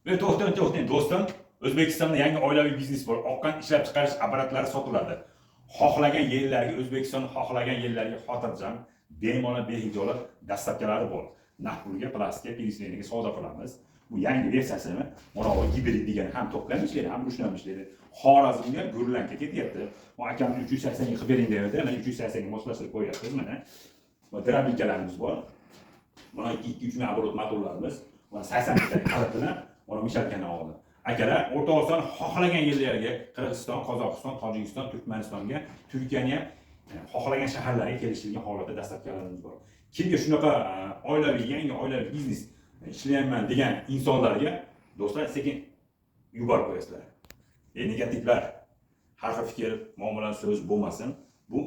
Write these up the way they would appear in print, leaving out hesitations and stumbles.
Ve to'xtang, to'xtang, do'stim. O'zbekistonda yangi oilaviy biznes bor. Oqqan ishlab chiqarish apparatlari sotiladi. Xohlagan yerlarga, O'zbekiston xohlagan yerlarga xotirjam, bemalol, behijolat доставка lari bor. Naqd pulga, plastikka, перечисление ga savdo qilamiz. Bu yangi versiyasini, mana bu gibrid degani ham tokka ham ishlaydi, ham ручной ham ishlaydi. Xorazmga Gurlanka ketyapti. Bu akamni 380 ga qilib bering deyapti. Mana 380 ga moslashtirib qo'yyapmiz mana. Va дробилка larimiz bor. Mana 2 2 3 ming оборот motorlarimiz. Mana 80 ta qalat bilan mana мешалка ni oldi. Akalar, O'rta Osiyoni xohlagan yerlarga, Qirg'iziston, Qozog'iston, Tojikiston, Turkmanistonga, Turkiyani ham xohlagan shaharlarga kelishilgan holatda доставка larimiz bor. Kimga shunaqa oilaviy, yangi oilaviy biznes ishlayapman degan insonlarga, do'stlar, sekin yuborib qo'yasizlar. Ey negativlar, har xil fikr, muomala, so'z bo'lmasin. Bu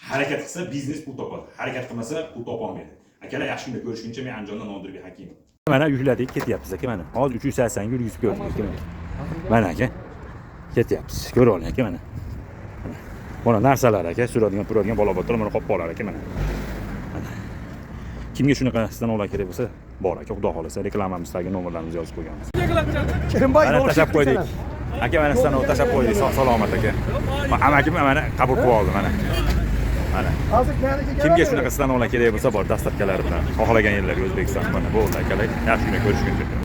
harakat qilsa biznes pul topadi. Harakat qilmasa pul topolmaydi. Akalar, yaxshi kunda ko'rishguncha, men Andijondan Nodirbek Hakimov. Mana yukladik, ketyapmiz aka mana. Hozir 380 ga yurgizib ko'rdik aka mana. Mana aka. Ketyapmiz. Ko'ra oling aka mana. Mana. Mana narsalar aka, suradigan, turadigan bola botlar mana qopqoqlar aka mana. Mana. Kimga shunaqa stanoklar kerak bo'lsa, bor aka, xudo xohlasa, reklamamizdagi nomerlarimizni yozib qo'yganmiz. Kerimboy. Mana tashlab qo'ydik. Aka, mana stanok tashlab qo'ydik, sog' salomat aka. Amakim mana qabul qilib oldi mana. Mana. Hozir meniki. Kimga shunaqa stanoklar kerak bo'lsa, bor, доставка lari bilan. Xohlagan yerlarga O'zbekiston mana bo'ldi akalar. Yaxshi kunda ko'rishguncha.